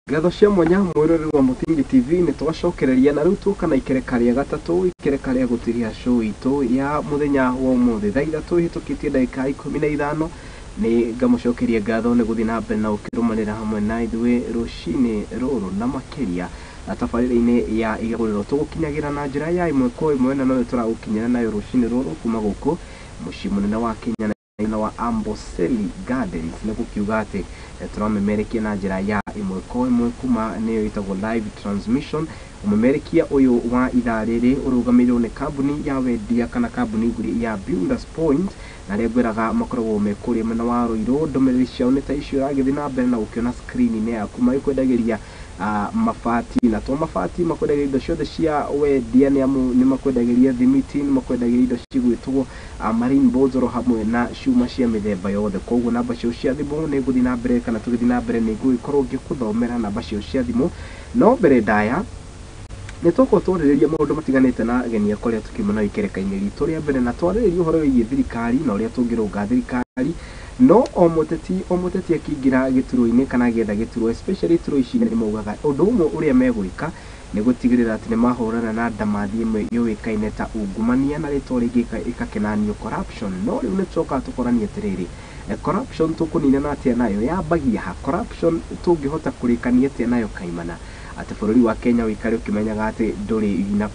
Ngatho cia mwanya mwĩroreri wa Mũthingi TV nĩ twacokereria na rĩu tũka na ikereka rĩa gatatũ, ikereka rĩa gũtiria show itũ ya mũthenya wa ũmũthĩ thaa 3 hĩtũkĩtie ndagĩka 15. Nĩ ngamũcokeria ngatho nĩ gũthiĩ na mbere na gũkĩrũmanĩra hamwe na ithuĩ rũcinĩ rũrũ, na makĩria tabarĩra-inĩ ya igũrĩro tũgũkinyagĩra na njĩra ya ĩmwe kwa ĩmwe, na noyo tũragũkinyĩra nayo rũcinĩ rũrũ kuma gũkũ mũciĩ mũnene wa Kenya na wa Amboseli Gardens. Nĩ gũkiuga atĩ tũramemerekia na njĩra ya ĩmwe kwa ĩmwe kuma nĩyo ĩtagwo live transmission. Ũmemerekia ũyũ wa ithaa rĩrĩ ũrũgamĩrĩirwo nĩ kambuni ya wendia kana kambuni ya Builders Point, na arĩa ngwĩraga makoragwo me kũrĩa mwena wa Ruiru. Ndũmĩrĩri ciao nĩ ta icio ũragĩthiĩ na mbere na gũkĩona screen-inĩ yaku, magĩkwendagĩria mabati, na to mabati, makwendagĩria indo ciothe cia wendia, nĩ amu nĩ makwendagĩria thimiti, nĩ makwendagĩria indo cigwĩtwo marine boards oro hamwe na cuma cia mĩthemba yothe. Koguo namba ciao cia thimũ nĩ ngũthiĩ na mbere kana tũgĩthiĩ na mbere nĩ ngũgĩkorwo ngĩkũthomera namba ciao cia thimũ. No mbere ndaya nĩ tũkorwo twarĩrĩria maũndũ matiganĩte na ageni akwa arĩa tũkiuma nao ikereka-inĩ ritũ rĩa mbere, na twarĩrĩria ũhoro wĩgiĩ thirikari na ũrĩa tũngĩrũnga thirikari. No o mũteti akĩingĩra gĩturwa-inĩ kana agĩetha gĩturwa, especially iturwa ici, nĩ maugaga ũndũ ũmwe ũrĩa megwĩka nĩ gũtigĩrĩra atĩ nĩ mahũrana na ndamathi ĩmwe yũĩkaine ta ungumania, na rĩtwa rĩngĩ ĩkakenanio corruption. No rĩu nĩ tũcokaga tũkorania atĩrĩrĩ, corruption tũkũninana atĩa nayo, yambagia ha? Corruption tũngĩhota kũrĩkania atĩa nayo kaimana atĩ bũrũri wa Kenya ũikare ũkĩmenyaga atĩ ndũrĩ na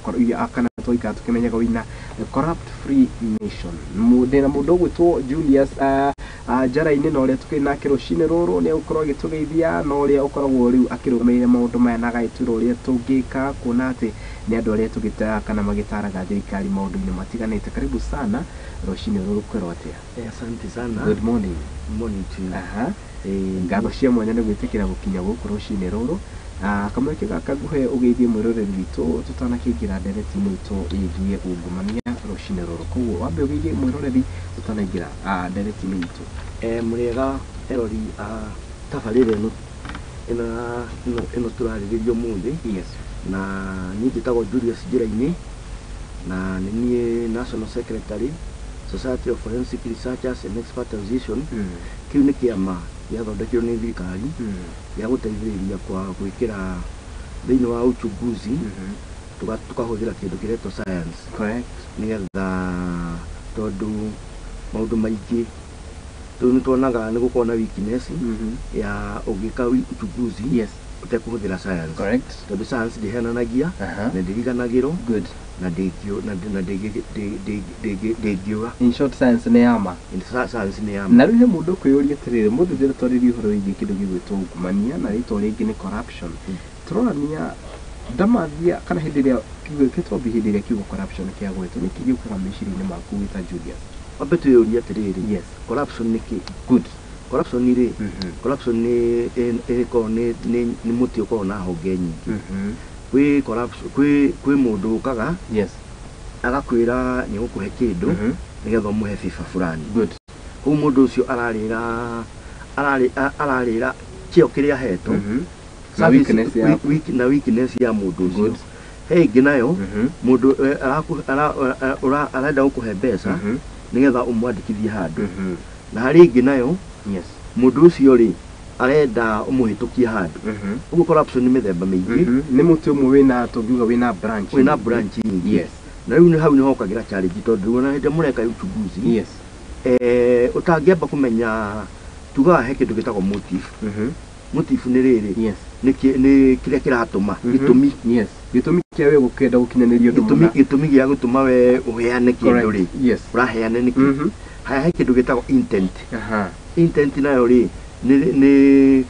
kana tũikara tũkĩmenyaga wĩna corrupt free nation. Ndĩna mũndũ ũgwĩtwo Julius Njara-inĩ, na ũrĩa tũkĩrĩ nake rũcinĩ rũrũ nĩ egũkorwo agĩtũgeithia, na ũrĩa ũkoragwo rĩu akĩrũgamĩrĩire maũndũ maya na agagĩtwĩra ũrĩa tũngĩka, kuona atĩ nĩ andũ arĩa tũgĩtaga kana magĩtaraga thirikari maũndũ-inĩ matiganĩte. Karibu sana rũcinĩ rũrũ, kwĩrwo atĩa? Asante sana. Good morning. Good morning to you. Aha. Ngatho cia mwanya nĩ gwĩtĩkĩra gũkinya gũkũ rũcinĩ rũrũ. Kamweke gaka nguhe ũgeithie mwĩroreri witũ tũtanakĩingĩra ndereti-inĩ itũ ĩgiĩ ungumania rũcinĩ rũrũ. Koguo wambe ũgeithie mwĩroreri tũtanaingĩra ndereti-inĩ itũ. Mũrĩega erori a tabarĩra ĩno ĩno ĩno ĩno tũrarĩrĩria ũmũthĩ. Yes. Na niĩ njĩtagwo Julius Njĩra-inĩ, na nĩ niĩ National Secretary, Society of Forensic Researchers and Expert Association. Kĩu nĩ kĩama gĩathondekirwo nĩ thirikari gĩa gũteithĩrĩria kwa gwĩkĩra thĩinĩ wa uchunguzi, tukahũthĩra kĩndũ kĩretwo science. Correct. Nĩgetha tondũ maũndũ maingĩ rĩu nĩ tuonaga nĩ gũkorwo na weakness ya ũgĩka uchunguzi ũtekũhũthĩra science. Correct. Tondũ science ndĩhenanagia na ndĩriganagĩrwo na ndĩngĩũra. In short, science nĩ yama. Science nĩ ya ma. Na rĩu he mũndũ ũkwĩyũria atĩrĩrĩ, mũthĩ ndĩrĩ twarĩria ũhoro wĩgiĩ kĩndũ gĩgwĩtwo ungumania na rĩtwa rĩngĩ nĩ corruption. Tũrorania ndamathia kana hĩndĩ ĩrĩa kiugo gĩtwambie, hĩndĩ ĩrĩa kiugo corruption kĩagwetwo, nĩkĩ gĩũkaga meciria-inĩ maku wĩ ta Julius? Wambe twĩyũrie atĩrĩrĩ, Yes. corruption nĩ kĩ? Good. Corruption rĩ, corruption nĩ ĩkoragwo nĩ mũtĩ ũkoragwo na honge nyingĩ. Kwĩ corruption, kwĩ mũndũ ũkaga agakwĩra nĩ egũkũhe kĩndũ nĩgetha ũmũhe favor fulani. Good. Koguo mũndũ ũcio ararĩra ararĩra kĩo kĩrĩa ahetwo Na weakness yaku. Na weakness ya mũndũ ũcio. Good. He ĩngĩ nayo, mũndũ arenda gũkũhe mbeca nĩgetha ũmwandĩkithie handũ. Na harĩ ĩngĩ nayo, mũndũ ũcio rĩ, arenda ũmũhĩtũkie handũ. Ũguo corruption nĩ mĩthemba mĩingĩ. Nĩ mũtĩ ũmwe wĩna, tũngiuga wĩna branch wĩna nyingĩ. Branch nyingĩ. Na rĩu nĩ hau nĩ hokagĩra challenge, tondũ rĩu ona hĩndĩ ĩrĩa mũreka uchunguzi, ũtangĩamba kũmenya, tugaga he kĩndũ gĩtagwo motive. Motive nĩ rĩrĩ, nĩ kĩrĩa kĩratũma, gĩtũmi. Yes, gĩtũmi kĩa we gũkĩenda gũkinyanĩria ũndũ gĩtũmi mũna. Gĩtũmi gĩa gũtũma we ũheane kĩndũ rĩ, ũraheana nĩkĩ? Haya, he kĩndũ gĩtagwo intent. Intent nayo rĩ, nĩ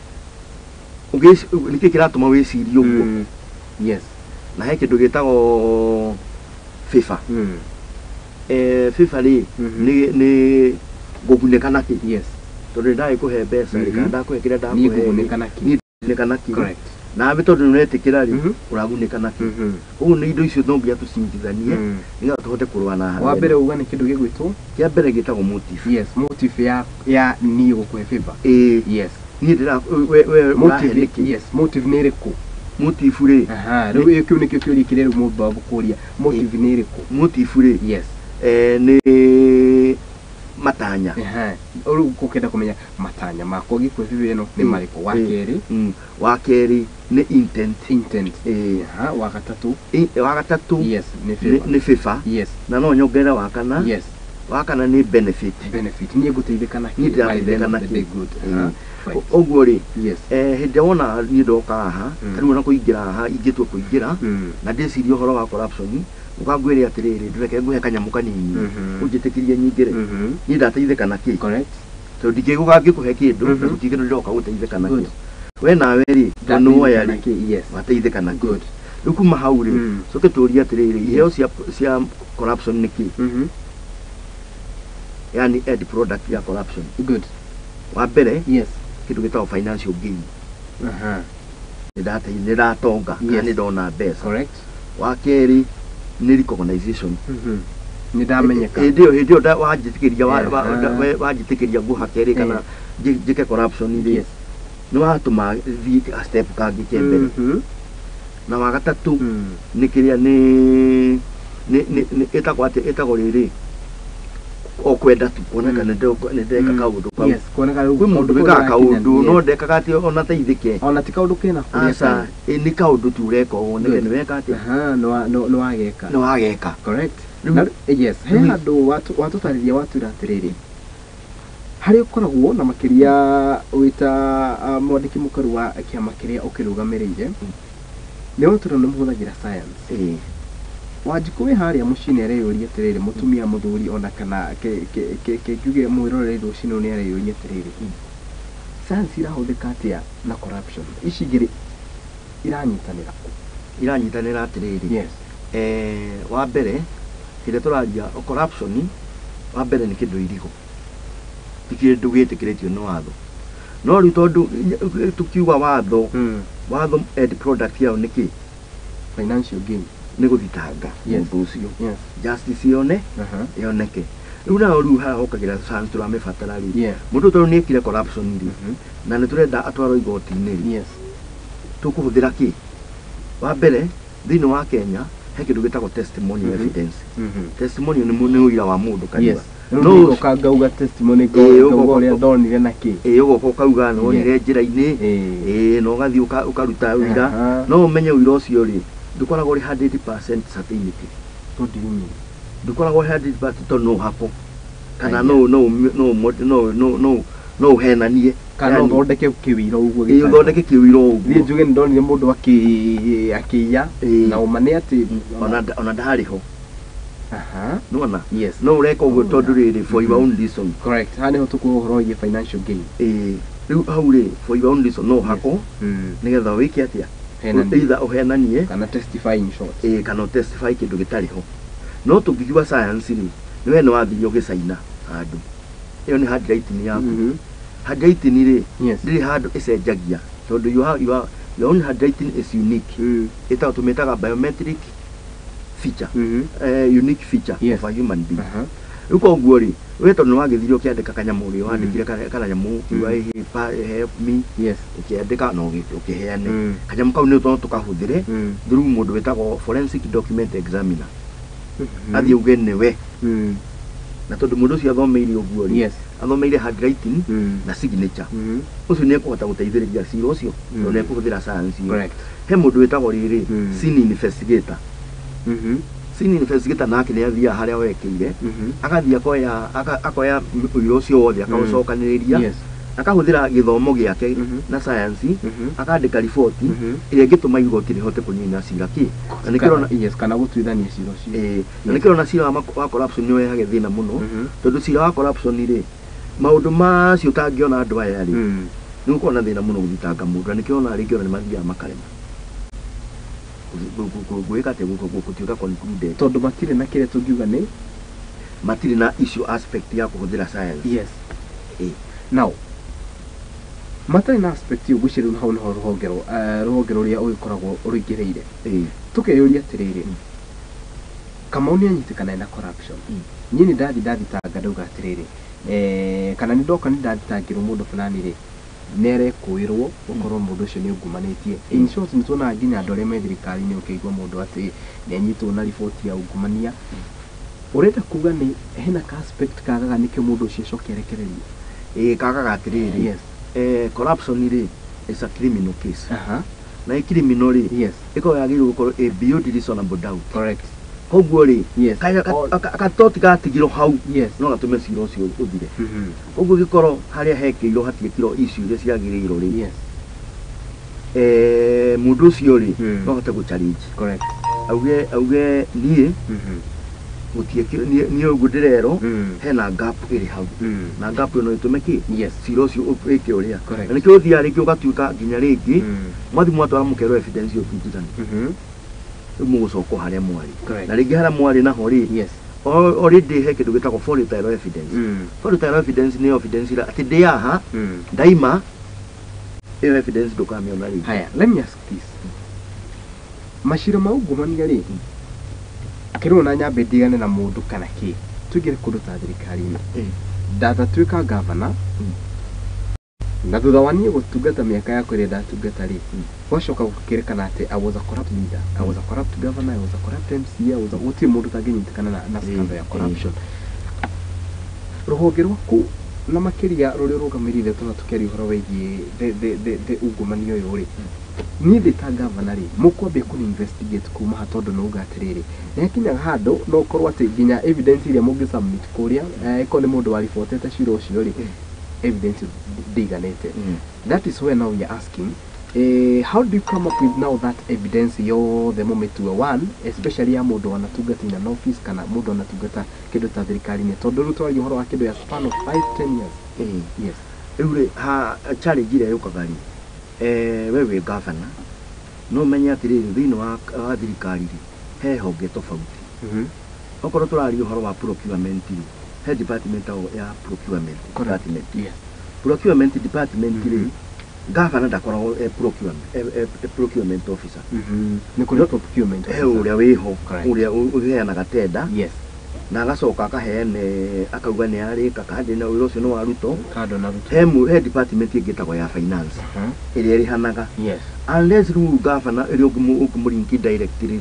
nĩkĩ kĩratũma wĩcirie ũguo? Na he kĩndũ gĩtagwo favor. Favor rĩ, nĩ ngũgunĩka nakĩ? Tondũ nĩ ndagĩkũhe mbeca rĩ, kana ndakũhe kĩrĩa Niĩ ndakũhe rĩ, ngũgunĩka nakĩ? Niĩ ngũgunĩka nakĩ? Correct. Nawe tondũ nĩ ũretĩkĩra rĩ, ũragunĩka nakĩ? Ũguo nĩ indo icio no nginya tũcinyitithanie nĩgetha tũhote kũrũa na Wa mbere uga nĩ kĩndũ gĩgwĩtwo? Kĩa mbere gĩtagwo motive. Yes, motive ya niĩ gũkũhe favor. Ĩĩ. Niĩ ndĩra we ũrahe Motive nĩkĩ? Yes, motive nĩ ĩrĩkũ? Motive rĩ, Aha, rĩu kĩu nĩkĩo kĩũria kĩrĩa rĩu mũndũ agũkũria, motive nĩ ĩrĩkũ? Motive rĩ, nĩ Matanya. Rĩu ũkenda kũmenya matanya makwa gĩkũ ĩno nĩ marĩkũ. Wa kerĩ? Wa kerĩ nĩ intent. Intent. Wa gatatũ? Wa gatatũ. Yes, nĩ favor. Nĩ favor. Yes. Na no nyongerere wa kana. Yes. Wa kana nĩ benefit. Benefit. Niĩ ngũteithĩka na kĩ? Niĩ ndĩrateithĩka na kĩ? Good. Ũguo rĩ, hĩndĩ ĩrĩa wona niĩ ndoka haha, rĩu ona kũingĩra haha ingĩtua kũingĩra, na ndĩcirie ũhoro wa corruption, ũkangwĩre atĩrĩrĩ, ndũreke ngũhe kanyamũ kanini, ũnjĩtĩkĩrie nyingĩre. Niĩ ndateithĩka na kĩ? Correct. Tondũ ndingĩgũka ngĩkũhe kĩndũ, na gũtirĩ kĩndũ ndĩroka gũteithĩka nakĩo. We nawe rĩ, tondũ nĩ woya rĩ, wateithĩka na kĩ? Rĩu kuma hau rĩ, coke tũrie atĩrĩrĩ, iheo cia corruption nĩ kĩ? Yani end product ya corruption. Good. Wa mbere, yes, kĩndũ gĩtagwo financial gain. Nĩ ndatonga, kana nĩ ndona mbeca. Correct. Wa kerĩ nĩ recognition. Nĩ ndamenyeka. Hĩndĩ ĩyo wanjĩtĩkĩria wanjĩtĩkĩria ngũhake rĩ, kana njĩke corruption rĩ, nĩ watũma thiĩ a step kangĩ ke mbere. Na wa gatatũ nĩ kĩrĩa nĩ ĩtagwo atĩ, ĩtagwo rĩrĩ, o kwenda tu kuoneka nĩ ndeka kaũndũ kau. Yes, kuoneka kwĩ mũndũ wĩkaga kaũndũ no ndekaga atĩ ona teithĩke. Ona ti kaũndũ kena kũrĩa. Aca, nĩ kaũndũ tu ũreka woneke nĩ weka atĩa. Nĩ wageka. Nĩ wageka. Correct. Yes, he handũ watũtarĩria watwĩra atĩrĩrĩ, harĩa ũkoragwo na makĩria wĩta mwandĩki mũkaru wa kĩama kĩrĩa ũkĩrũgamĩrĩire, nĩ watwĩra nĩ mũhũthagĩra science. Wanjikũ wĩ harĩa mũciĩ nĩ areyũria atĩrĩrĩ, mũtumia mũthuri ona kana kĩngiuge mwĩroreri rũcinĩ nĩ areyũria atĩrĩrĩ, science irahũthĩka atĩa na corruption? Ici igĩrĩ iranyitanĩra kũ? Iranyitanĩra atĩrĩrĩ. Yes. Wa mbere hĩndĩ tũraria corruption, wa mbere nĩ kĩndũ irigo, ti kĩndũ gĩtĩkĩrĩtio nĩ watho. No rĩu tondũ tukiuga watho, watho end product yao nĩ kĩ? Financial gain. Nĩ gũthitanga mũndũ ũcio. Justice yone, yoneke. Rĩu nao rĩu haha hokagĩra science tũramĩbatara rĩ. Mũndũ tondũ nĩ ekire corruption rĩ, na nĩ tũrenda atwarwo igoti-inĩ rĩ, tũkũhũthĩra kĩ? Wa mbere thĩinĩ wa Kenya he kĩndũ gĩtagwo testimonial evidence. Testimonial nĩ ũira wa mũndũ kanua. No ũgoka ngauga testimony ngauga ũrĩa ndonire na kĩ. Ũgoka ũkauga nĩ wonire njĩra-inĩ, na ũgathiĩ ũkaruta ũira. No ũmenye ũira ũcio rĩ, ndũkoragwo ũrĩ 100% certainty. What do you mean? Ndũkoragwo 100% tondũ no ũhakwo, kana no ũhenanie, kana ũthondeke kĩwĩira ũguo gĩtarĩ. Ũthondeke kĩwĩira ũguo. Niĩ njuge nĩ ndonire mũndũ akĩiya, na ũma nĩ atĩ ona ndarĩ ho. Nĩwona? Yes. No ũreka ũguo tondũ rĩrĩ for your own reason. Correct. Haha nĩho tũkuga ũhoro wĩgiĩ financial gain. Rĩu hau rĩ, for your own reason no ũhakwo, nĩgetha wĩke atĩa? Either ũhenanie kana testify in short. Kana testify kĩndũ gĩtarĩ ho. No tũngiuga science rĩ, nĩ we nĩ wathiĩ ũgĩcaina handũ. Ĩyo nĩ handwriting yaku. Handwriting rĩ, ndĩrĩ handũ ĩcenjagia tondũ your own handwriting is unique. Ĩtagwo tũmĩtaga biometric feature. Unique feature of a human being. Rĩu koguo rĩ, we tondũ nĩ wagĩthire ũkĩandĩka kanyamũ rĩ, wandĩkire kanyamũ ũkiuga help me, ũkĩandĩka na ũkĩheane. Kanyamũ kau nĩ no tũkahũthĩre through mũndũ wĩtagwo forensic document examiner. Athiĩ auge nĩwe. Na tondũ mũndũ ũcio athomeire ũguo rĩ, athomeire handwriting na signature. Ũcio nĩ ekũhota gũteithĩrĩria cira ũcio, tondũ nĩ ekũhũthĩra science ĩyo. He mũndũ wĩtagwo rĩrĩ, scene investigator. Scene investigator nake nĩ athiaga harĩa wekĩire, agathiĩ akoya ũira ũcio wothe akaũcokanĩrĩria, akahũthĩra gĩthomo gĩake na science, akandĩka riboti ĩrĩa ĩngĩtũma igoti rĩhote kũnina cira kĩ. Na nĩkĩo yes, kana gũtuithania cira ũcio. Na nĩkĩo ona cira wa corruption nĩ ũrehage thĩna mũno, tondũ cira wa corruption rĩ, maũndũ macio ũtangĩona andũ aya rĩ, nĩ gũkorwo na thĩna mũno gũthitanga mũndũ, na nĩkĩo ona rĩngĩ ona nĩ mathiaga makarema gwĩka atĩa, gũtuĩka concluded, tondũ matirĩ na kĩrĩa tũngiuga nĩ matirĩ na issue aspect ya kũhũthĩra science. Yes. Now matarĩ na aspect ĩyo, ngwĩciria rĩu hau nĩho rũhonge rũrĩa ũgĩkoragwo ũrũingĩrĩire. Tũkeyũria atĩrĩrĩ, Kamau nĩ anyitĩkana na corruption. Niĩ nĩ ndathi ndathitanga ndauga atĩrĩrĩ, kana nĩ ndoka nĩ ndathitangĩrwo mũndũ fulani rĩ, nĩ arekũĩrwo gũkorwo mũndũ ũcio nĩ ungumanĩtie. In short, nĩ tuonaga nginya andũ arĩa me thirikari-inĩ ũkĩigua mũndũ atĩ nĩ anyitwo na riboti ya ungumania. Ũrenda kuga nĩ hena ka aspect kagaga nĩkĩo mũndũ ũcio acoke arekererio? Ĩĩ, kagaga atĩrĩrĩ, corruption rĩ is a criminal case. Na ĩ criminal rĩ, ĩkoragwo yagĩrĩirwo gũkorwo ĩ beyond reasonable doubt. Koguo rĩ, gatoti gatigirwo hau no gatũme cira ũcio ũthire. Koguo gĩkorwo harĩa hekĩirwo hatiĩkirwo issue iria ciagĩrĩirwo rĩ, mũndũ ũcio rĩ, no ahote gũ challenge. Auge niĩ gũtiĩkirwo, niĩ ũguo ndĩrerwo, hena gap ĩrĩ hau. Na gap ĩyo no ĩtũme kĩ? Cira ũcio wĩke ũrĩa. Na nĩkĩo ũthiaga rĩngĩ ũgatuĩka nginya rĩngĩ, mwathiĩ mwatwara mũkerwo evidence ĩyo ti njiganu. Rĩu mũgũcoka o harĩa mwarĩ. Na rĩngĩ harĩa mwarĩ naho rĩ, already he kĩndũ gĩtagwo volatile evidence. Volatile evidence nĩ evidence ĩrĩa atĩ ndĩ haha, ndaima, ĩyo evidence ndũkamĩona rĩngĩ. Haya, let me ask this. Macira ma ungumania rĩ, kĩrwo na nyambe ndigane na mũndũ kana kĩ, tũingĩre kũndũ ta thirikari-inĩ. Ndatatuĩka gavana, na thutha wa niĩ gũtungata mĩaka yakwa ĩrĩa ndatungata rĩ, gwacoka gũkĩrĩkana atĩ I was a corrupt leader, I was a corrupt governor, I was a corrupt MCA, I was a gũtirĩ mũndũ ũtangĩnyitĩkana na scandal ya corruption. Rũhonge rwaku na makĩria rũrĩa ũrũgamĩrĩire tũna tũkĩaria ũhoro wĩgiĩ the ungumania ũyũ rĩ, niĩ ndĩ ta gavana rĩ, mũkwambia kũni investigate kuma ha tondũ nĩ uga atĩrĩrĩ, nĩ hakinyaga handũ no ũkorwo atĩ nginya evidence ĩrĩa mũngĩ submit kũrĩa, ĩkorwo nĩ mũndũ waribotete cira ũcio rĩ, evidence ndĩiganĩte. That is where now we are asking, how do you come up with now that evidence yothe mũmĩtue one, especially ya mũndũ wanatungata in an office kana mũndũ wanatungata kĩndũ ta thirikari-inĩ, tondũ rĩu twaria ũhoro wa kĩndũ ya span of 5 10 years. Yes. Rĩu rĩ, ha challenge ĩrĩa yũkaga rĩ, we wĩ governor, no ũmenye atĩrĩrĩ, thĩinĩ wa thirikari rĩ, he honge tofauti. Okorwo tũraria ũhoro wa procurement rĩ, he department ya procurement department. Procurement department rĩ, governor ndakoragwo e procurement officer. Nĩ kũrĩ procurement He officer. ũrĩa wĩho, ũrĩa ũheanaga tender. Na agacoka akaheane, akauga nĩ arĩka, kandi na wĩra ũcio nĩ warutwo. Kando na rutwo. He department ĩngĩ ĩtagwo ya finance, ĩrĩa ĩrĩhanaga. Unless rĩu governor ĩrĩa ũngĩmũrinki direct rĩ,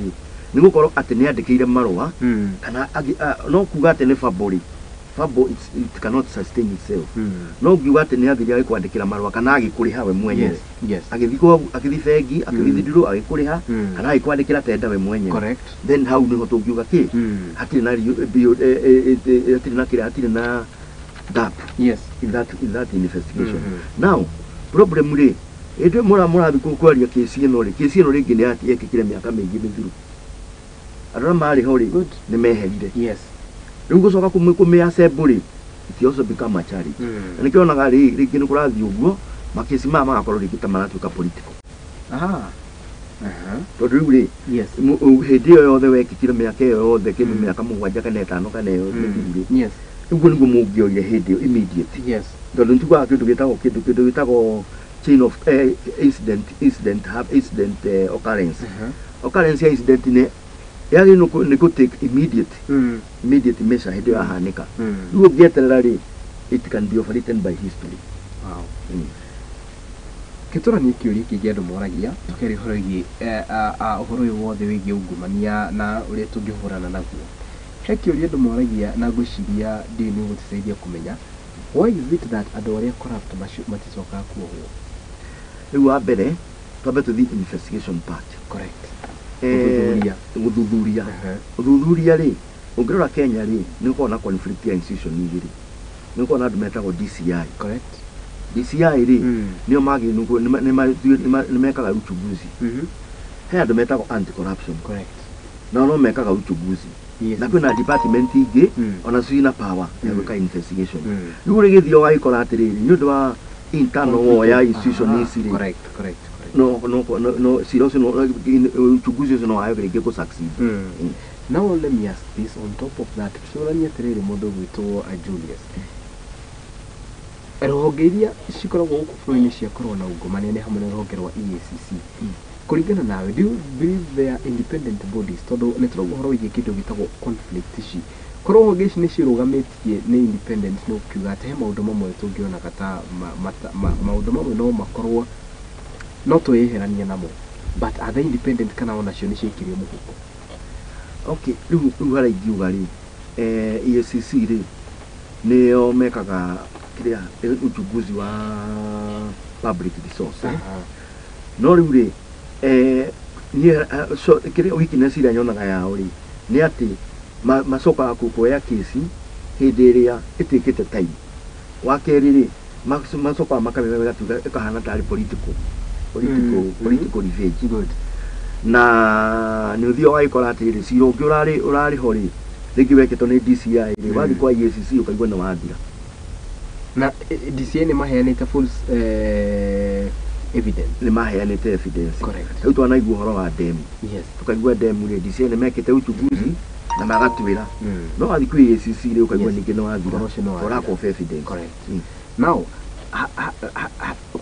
nĩ gũkorwo atĩ nĩ andĩkĩire marũa, kana no kuga atĩ nĩ verbal rĩ, verbal it cannot sustain itself. No ngiuga atĩ nĩ athire agĩkwandĩkĩra marũa kana agĩkũrĩha we mwenyewe. Agĩthiĩ bengi, akĩthiĩ thinduro, agĩkũrĩha, kana agĩkwandĩkĩra tenda we mwenyewe. Then hau nĩho tũngiuga kĩ? Hatirĩ na hatirĩ na kĩrĩa, hatirĩ na gap in that investigation. Now problem rĩ, ĩndĩ mũrathiĩ kwaria kesi ĩno rĩ, kesi ĩno rĩngĩ nĩ yekĩkire mĩaka mĩingĩ mĩthiru. Andũ arĩa marĩ ho rĩ, nĩ meherire. Rĩu gũcoka kũmĩ-assemble rĩ, it also become a challenge. Na nĩkĩo onaga rĩ, rĩngĩ nĩ kũrathiĩ ũguo, makesi maya magakorwo rĩngĩ ta maratuĩka political. Tondũ rĩu rĩ, hĩndĩ ĩyo yothe wekĩkire mĩaka ĩyo yothe, kĩndũ mĩaka 7 kana 5 kana ĩyo mĩthiru rĩ, ũguo nĩguo mũngĩoire hĩndĩ ĩyo immediate. Tondũ nĩtugaga kĩndũ gĩtagwo kĩndũ gĩtagwo chain of incident, incident, have incident, occurrence. Occurrence ya incident nĩ yagĩrĩirwo nĩ kũ take immediate measure hĩndĩ ĩyo yahanĩka. Rĩu ũngĩeterera rĩ, it can be overwritten by history. Kĩtũranie kĩũria kĩngĩ andũ moragia tũkĩaria ũhoro wĩgiĩ ũhoro ũyũ wothe wĩgiĩ ungumania na ũrĩa tũngĩhũrana naguo. He kĩũria andũ moragia na ngwĩciria ndiũĩ nĩ ũgũtũteithia kũmenya, why is it that andũ arĩa corrupt maticokaga kuohwo? Rĩu wa mbere twambe tũthiĩ investigation part. Ũthuthuria. Gũthuthuria. Ũthuthuria rĩ, ũngĩrora Kenya rĩ, nĩ ũkoragwo na conflict ya institution igĩrĩ. Nĩ ũkoragwo na andũ metagwo DCI. DCI rĩ, nĩo magĩrĩirwo nĩ mekaga uchunguzi. He andũ metagwo anti-corruption. Nao no mekaga uchunguzi. Na kwĩna department ingĩ, ona cio ina power ya gwĩka investigation. Rĩu rĩgĩthiĩ ũgagĩkora atĩrĩrĩ, nĩ ũndũ wa internal war ya institution ici rĩ, no no no no cira ũcio no uchunguzi ũcio no wage rĩngĩ kũ succeed. Now let me ask this on top of that, tũranie atĩrĩrĩ mũndũ ũgwĩtwo Julius. Rũhonge iria cikoragwo gũkũ bũrũri-inĩ ciakorwo na ungumania nĩ hamwe na rũhonge rwa EACC. Kũringana nawe, do you believe they are independent bodies? Tondũ nĩ tũrauga ũhoro wĩgiĩ kĩndũ gĩtagwo conflict ici. Korwo honge ici nĩ cirũgamĩtie nĩ independent, nĩ ũkiuga atĩ he maũndũ mamwe tũngĩonaga ta maũndũ mamwe no makorwo no twĩyeheranie namo, but are they independent kana onacio nĩ ciaikirio mũhuko? Okay, rĩu harĩa ingiuga rĩ, EACC rĩ nĩo mekaga kĩrĩa uchunguzi wa public resource. No rĩu rĩ niĩ so kĩrĩa weakness ĩrĩa nyonaga yao rĩ nĩ atĩ macokaga kuoya kesi hĩndĩ ĩrĩa ĩtuĩkĩte time. Wa kerĩ rĩ macokaga makamĩoya ĩgatuĩka ĩkahana tarĩ political political revenge. Good. Na nĩ ũthiaga ũgagĩkora atĩrĩrĩ cira ũngĩ ũrarĩ ho rĩ rĩngĩ wekĩtwo nĩ DCI rĩ wathiĩ kwa EACC ũkaigua nĩ wathira. Na DCI nĩ maheanĩte full evidence. Nĩ maheanĩte evidence. Correct. Rĩu twanaigua ũhoro wa demu. Yes. Tukaigua demu rĩ DCI nĩ mekĩte uchunguzi na magatuĩra. No wathiĩ kwĩ EACC rĩ ũkaigua ningĩ nĩ wathira. Ũhoro ũcio nĩ wathira. Ũrakoba evidence. Correct. Now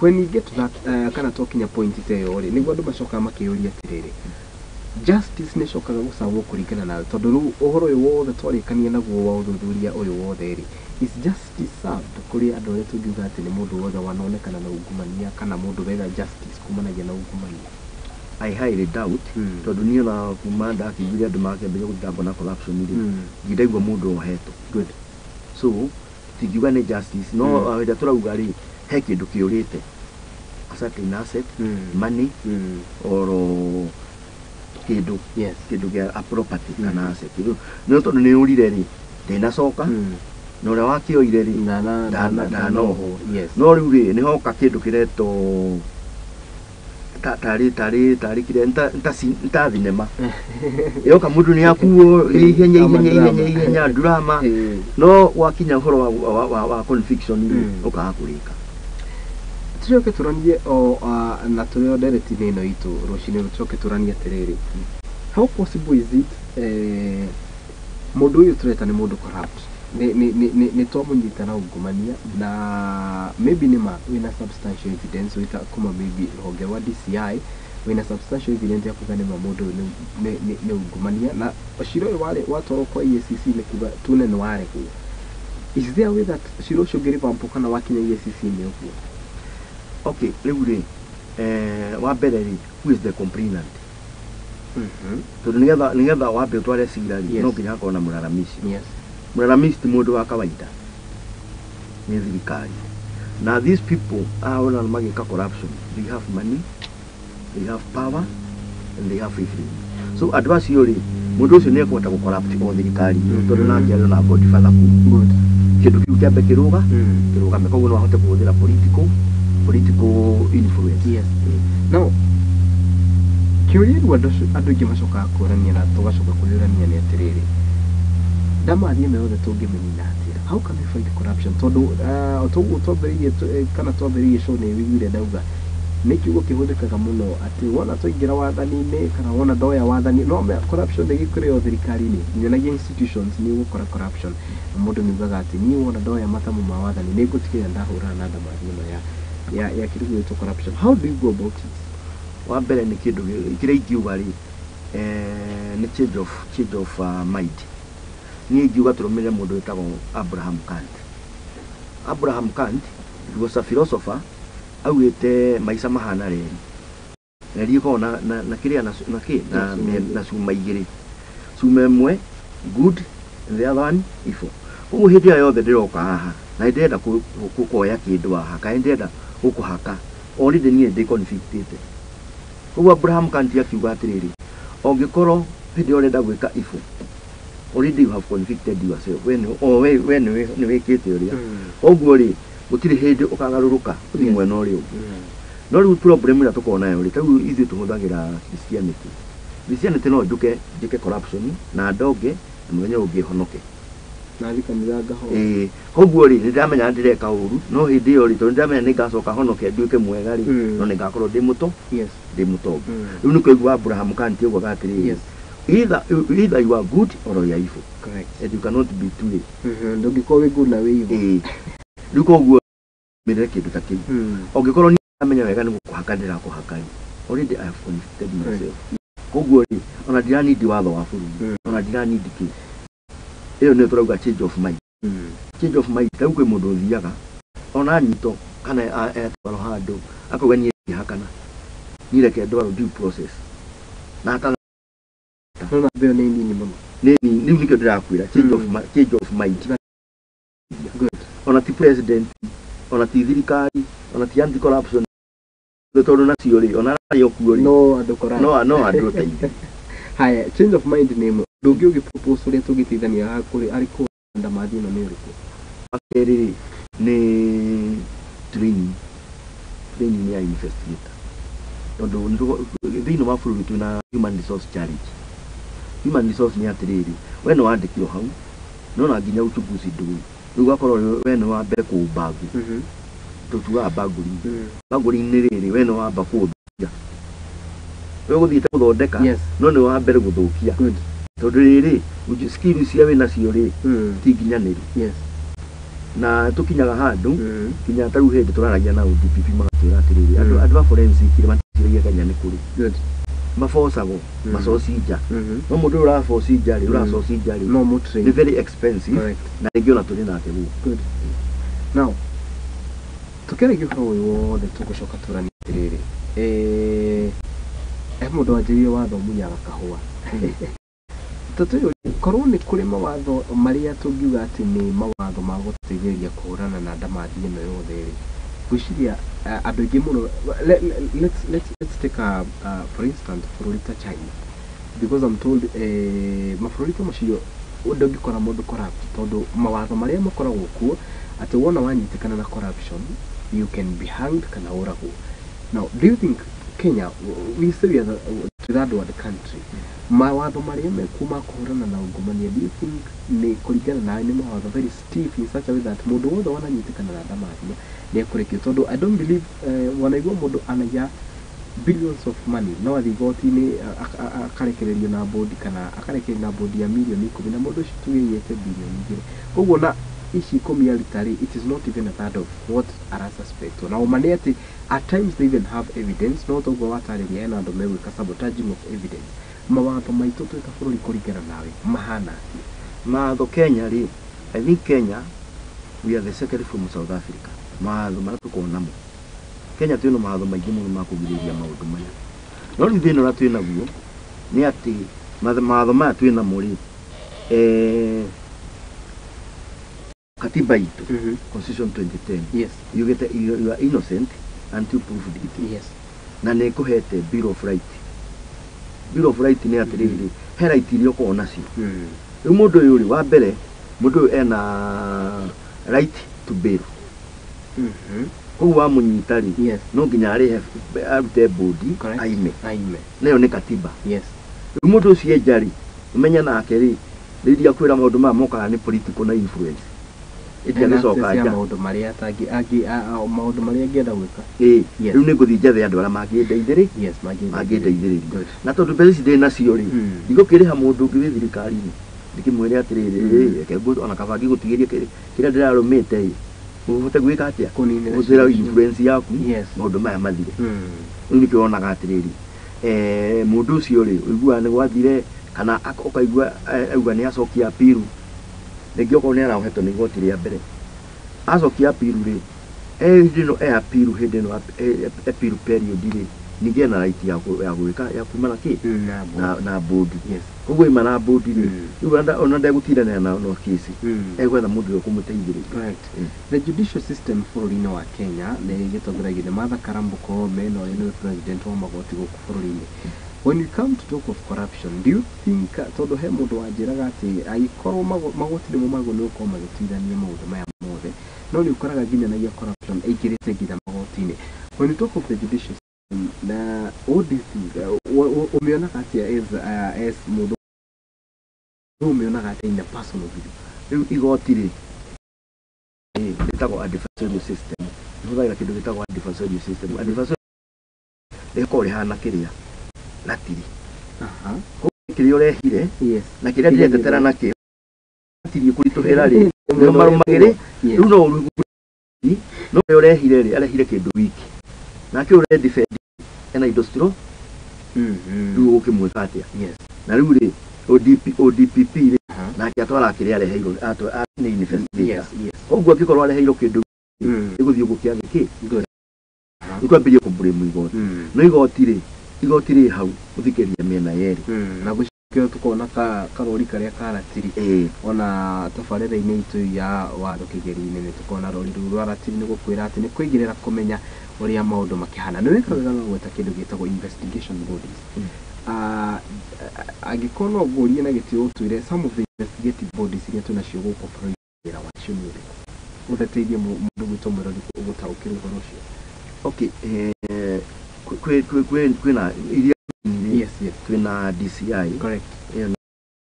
when you get to that kana twakinya point ta ĩyo rĩ nĩguo andũ macokaga makĩyũria atĩrĩrĩ justice nĩ ĩcokaga gũcagwo kũringana nawe tondũ rĩu ũhoro ũyũ wothe twarĩkania naguo wa ũthuthuria ũyũ wothe rĩ is justice served kũrĩ andũ arĩa tũngiuga atĩ nĩ mũndũ wothe wanonekana na ungumania kana mũndũ wetha justice kumanagia na ungumania? I highly doubt tondũ niĩ ona kuma ndakĩiguire andũ makĩambĩrĩria gũthitangwo na corruption rĩ ndindaigua mũndũ ohetwo. Good. So tingiuga nĩ justice no hĩndĩ ĩrĩa tũrauga rĩ he kĩndũ kĩũrĩte, a certain asset, money or kĩndũ Yes. kĩndũ kĩa a property kana asset. Rĩu no tondũ nĩ ũrire rĩ ndĩnacoka na ũrĩa wakĩoire rĩ ndanohwo. Yes. No rĩu rĩ nĩ hoka kĩndũ kĩretwo tarĩ tarĩ tarĩ kĩrĩa nta thinema yoka mũndũ nĩ akuo ihenya ihenya ihenya ihenya drama no wakinya ũhoro wa conviction rĩ ũkaga kũrĩka. Tucoke tũranie o na tũrĩ o ndereti-inĩ ĩno itũ rũcinĩ tũcoke tũranie atĩrĩrĩ how possible is it mũndũ ũyũ tũreta nĩ mũndũ corrupt nĩ twamũnyita na ungumania na maybe nĩ ma wĩna substantial evidence wĩta kuma maybe rũhonge rwa DCI wĩna substantial evidence ya kuga nĩ ma mũndũ ũyũ nĩ ungumania na cira ũyũ warĩ watwarwo kwa EACC nĩ kuga tune nĩ waregwo. Is there a way that cira ũcio ũngĩrĩvampwo kana wakinya EACC nĩ ũguo? Okay, rĩu rĩ wa mbere rĩ who is the complainant? Tondũ nĩgetha wambe ũtware cira rĩ no nginya hakorwo na mũraramici. Yes. Mũraramici ti mũndũ wa kawaida, nĩ thirikari. Na these people aona magĩka corruption, they have money, they have power and they have influence. So andũ acio rĩ mũndũ ũcio nĩ ekũhota gũ-corrupt o thirikari tondũ nake arĩ na godfather kũu. Good. Kĩndũ kĩu kĩambe kĩrũga kĩrũgame koguo no ahote kũhũthĩra political influence. Yes. Now kĩũria rĩu andũ aingĩ macokaga kũrania na tũgacoka kwĩyũrania nĩ atĩrĩrĩ ndamathiĩ me yothe tũngĩmĩnina atĩa? How can we fight corruption? Tondũ toguo twambĩrĩirie kana twambĩrĩirie show nĩ wĩiguire ndauga nĩ kiugo kĩhũthĩkaga mũno atĩ wona twaingĩra wathani-inĩ kana wona ndoya wathani no corruption ĩgĩkũrĩ o thirikari-inĩ nyonagia institutions nĩ ũgũkora corruption na mũndũ nĩ ugaga atĩ niĩ wona ndoya matamu ma wathani nĩ ngũtigĩrĩra ndahũrana na ndamathi ĩno ya kĩndũ gĩgwĩtwo corruption. How do you go about it? Wa mbere nĩ kĩndũ kĩrĩa ingiuga rĩ nĩ change of mind. Niĩ ingiuga tũrũmĩrĩre mũndũ wĩtagwo Abraham Kant. Abraham Kant he was a philosopher augĩte maica mahana reri. Reri ĩkoragwo na kĩrĩa na kĩ na cuma igĩrĩ. Cuma ĩmwe good and the other one evil. Koguo hĩndĩ ĩyo yothe ndĩroka haha na nĩndĩrenda kuoya kĩndũ haha kana nĩndĩrenda gũkũhaka already niĩ ndĩ convicted. Koguo Abraham Kant akiuga atĩrĩrĩ ũngĩkorwo hĩndĩ ĩyo ũrenda gwĩka evil already you have convicted yourself we nĩ wĩkĩte ũrĩa. Koguo rĩ gũtirĩ hĩndĩ ũkagarũrũka ũthiĩ mwena ũrĩa ũngĩ. No rĩu problem ĩrĩa tũkoragwo nayo rĩ ta rĩu ithuĩ tũhũthagĩra Christianity. Christianity no njũke njĩke corruption na ndonge na mũthenya ũngĩ honoke. Na thiĩ kanitha ngahoe. Ĩĩ koguo rĩ nĩ ndĩramenya ndĩreka ũru no hĩndĩ ĩyo rĩ tondũ nĩ ndĩramenya nĩ ngacoka honoke nduĩke mwega rĩ no nĩ ngakorwo ndĩ mũto Yes. ndĩ mũtongu. Rĩu nĩ kũigua Abraham Kant augaga atĩrĩrĩ Yes. either you are good or you are evil. Correct. And you cannot be two ways. Ndũngĩkorwo wĩ good na wĩ evil. Ĩĩ rĩu koguo mĩrĩre kĩndũ ta kĩu. Ũngĩkorwo nĩ ndamenya wega nĩ gũkũhaka ndĩrakũhaka rĩ already I have convicted myself. Koguo rĩ ona ndiranindi watho wa bũrũri ona ndiranindi kĩ. Ĩyo nĩyo tũrauga change of mind. Change of mind ta rĩu kwĩ mũndũ ũthiaga ona anyitwo kana etwarwo handũ akauga niĩ ndihakana niĩ reke ndwarwo due process na ata No namba ĩyo nĩ nini mũno. Nĩ rĩu nĩkĩo ndĩrakwĩra change of mind. Good. Ona ti president, ona ti thirikari, ona ti anti corruption, tondũ nacio rĩ, ona arĩ o kuo rĩ, no andũ corrupt. No andũ teithie. Haya, change of mind nĩ ĩmwe. Ũndũ ũngĩ ũngĩ propose ũrĩa tũngĩteithania haha kũrĩ arĩ kũhanda mathi ĩno nĩ ũrĩkũ? Wa kerĩ rĩ, nĩ training ya investigator, tondũ thĩinĩ wa bũrũri twĩna human resource challenge. Human resource nĩ atĩrĩrĩ, we nĩ wandĩkirwo hau, no na nginya uchunguzi ndũĩ, rĩu ũgakorwo we nĩ wa mbere kũũmbangu, tũtugaga bangũri. Bangũri-inĩ rĩrĩ, we nĩ wamba kũũthũkia, we ũgũthiĩte gũthondeka, no nĩ wa mbere gũthũkia. Good. Tondũ rĩrĩ, skill iria wĩ nacio rĩ, ti nginyanĩru. Na tũkinyaga handũ, nginya ta rĩu hĩndĩ tũraragia na ODPP, magatwĩra atĩrĩrĩ, andũ a forensic rĩ, maticiragia Kenya nĩ kũrĩ mabocagwo, macoci nja, no mũndũ ũyũ ũraboci nja rĩ, ũracoci nja rĩ, No mũtrain. Nĩ very expensive. Correct. Na rĩngĩ ona tũrĩ nake gũkũ. Good. Now, tukĩaragia ũhoro ũyũ wothe, tũgũcoka tũranie atĩrĩrĩ, he mũndũ wanjĩrire watho ũmunyaga kahũa. Tũtũyũrie korwo nĩ kũrĩ mawatho marĩa tũngiuga atĩ nĩ mawatho ma gũteithĩrĩria kũhũrana na ndamathi ĩno yothe rĩ, ngwĩciria andũ aingĩ mũno, let's take a, for instance, bũrũri ta China, because I'm told mabũrũri ta macio ndũngĩkora mũndũ corrupt, tondũ mawatho marĩa makoragwo kuo atĩ wona wanyitĩkana na corruption, you can be hanged kana ũragwo. Now, do you think Kenya, we say we are the third world country, mawatho marĩa mekuo ma kũhũrana na ungumania, do you think nĩ kũringana nawe nĩ mawatho very stiff in such a way that mũndũ wothe wananyitĩkana na ndamathia nĩ ekũrekio? Tondũ I don't believe wanaigua mũndũ anaiya billions of money, no athiĩ igoti-inĩ akarekererio na bond, kana akarekererio na bond ya mirioni 10, na mũndũ ũcio tuge aiyĩte birioni 2, koguo na ici 10 aruta rĩ, it is not even a third of what arasuspectwo. Na ũma nĩ atĩ at times they even have evidence, no toguo watarĩria, hena andũ megwĩka sabotaging of evidence. Mawatho maitũ twĩ ta bũrũri, kũringana nawe, mahana atĩa? Mawatho Kenya rĩ, I think Kenya, we are the second from South Africa. Mawatho marĩa tũkoragwo namo Kenya, twĩna mawatho maingĩ mũno ma kũgirĩrĩria maũndũ maya, no rĩu thĩna ũrĩa twĩ naguo nĩ atĩ mawatho maya twĩ namo rĩ, katiba itũ, Constitution 2010, yugĩte you are innocent until proved guilty. Na nĩ ĩkũhete bill of right. Bill of right nĩ atĩrĩrĩ, he right iria ũkoragwo nacio. Rĩu mũndũ ũyũ rĩ, wa mbere, mũndũ ũyũ ena right to bail. Koguo wamũnyita rĩ, no nginya arĩhe, arute bond. Aime. Aime. Nayo nĩ katiba. Rĩu mũndũ ũcio enja rĩ, ũmenye nake rĩ, rĩrĩa kwĩra maũndũ maya mokaga nĩ political na influence, Ena ĩngĩagĩcoka access ya nja. Maũndũ marĩa atangĩ maũndũ marĩa angĩenda gwĩka. Ĩĩ. Rĩu nĩ ngũthiĩ njethe andũ arĩa mangĩndeithĩrĩ Mangĩndeithĩrĩria. mangĩndeithĩrĩria. Good. Na tondũ mbeca ici ndĩ nacio rĩ, ndigũkĩrĩha mũndũ ũngĩ wĩ thirikari-inĩ ndĩkĩmwĩre atĩrĩrĩ, reke ona kaba ngĩgũtigĩrie kĩrĩa ndĩrarũmĩte ĩ, ũhote gwĩka atĩa, Kũninĩra gũtĩra ciũria icio. Influence yaku, maũndũ maya mathire. Rĩu nĩkĩo wonaga atĩrĩrĩ, mũndũ ũcio rĩ, ũiguaga nĩ gwathire, kana ũkaigua auga nĩ acokia apiru rĩngĩ, okorwo nĩ araohetwo nĩ igoti rĩa mbere, acokia apiru rĩ, hĩndĩ ĩno e apiru, hĩndĩ ĩno apiru period rĩ, ningĩ ena right ya gwĩka ya kuma na kĩ, Na bond. na bond. Koguo ima na bond rĩ, rĩu ona ndegũtindanĩra na kĩsi, egwetha mũndũ ũrĩa ũkũmũteithĩrĩria. Correct. The judicial system bũrũri-inĩ wa Kenya nĩ gĩtongoragio nĩ Martha Karambu Koome, na ũrĩa nĩwe president wa magoti gũkũ bũrũri-inĩ. When you come to talk of corruption, do you think, tondũ he mũndũ wanjĩraga atĩ angĩkorwo magoti nĩmo magwo nĩ gũkorwo magĩtuithania maũndũ maya mothe, no nĩ ũkoraga nginyanagia corruption ĩingĩrĩte nginya magoti-inĩ. When you talk of the judicial system, na what do you think? Ũmĩonaga atĩa as mũndũ, ũmĩonaga atĩa in a personal view? Rĩu igoti rĩ, rĩtagwo adversarial system, rĩhũthagĩra kĩndũ gĩtagwo adversarial system. Adversarial rĩkoragwo rĩhana kĩrĩa ratiri. Koguo kĩrĩa ũrehire na kĩrĩa ndĩretetera nakĩo, ratiri ĩkũritũhĩra rĩ, nĩo marũmagĩrĩ. Rĩu no ũrũgu, no ũrĩa ũrehire rĩ, arehire kĩndũ wiki, nake ũrĩa defend ena indo strong. Rĩu ũgũkĩmwĩka atĩa? Na rĩu rĩ, ODPP rĩ, nake atwaraga kĩrĩa areheirwo nĩ investigator. Koguo angĩkorwo areheirwo kĩndũ, ĩgũthiĩ ũguo kĩage kĩ. Rĩu twambĩrĩrie kũblame igoti, no igoti rĩ, igoti rĩ hau gũthikĩrĩria mĩena yerĩ. Na Nĩkĩo tũkona karori karĩa ka ratiri ona tabarĩra-inĩ itũ ya watho kĩgeri-inĩ nĩ tũkona rori rũu rwa ratiri nĩ gũkwĩra atĩ nĩ kũigĩrĩra kũmenya ũrĩa maũndũ makĩhana. Nĩ wĩka wega gweta kĩndũ gĩtagwo investigation bodies. Angĩkorwo no ngũrie na gĩtĩo ũtwĩre some of the investigative bodies iria twĩnacio gũkũ bũrũri wĩra wacio nĩ ũrĩkũ, ũteithie mũndũ gwitũ mwĩrori gũtaũkĩrwo ũhoro ũcio. Okay, kwĩna iria Yes. Twĩna DCI. Correct. Ĩyo nĩ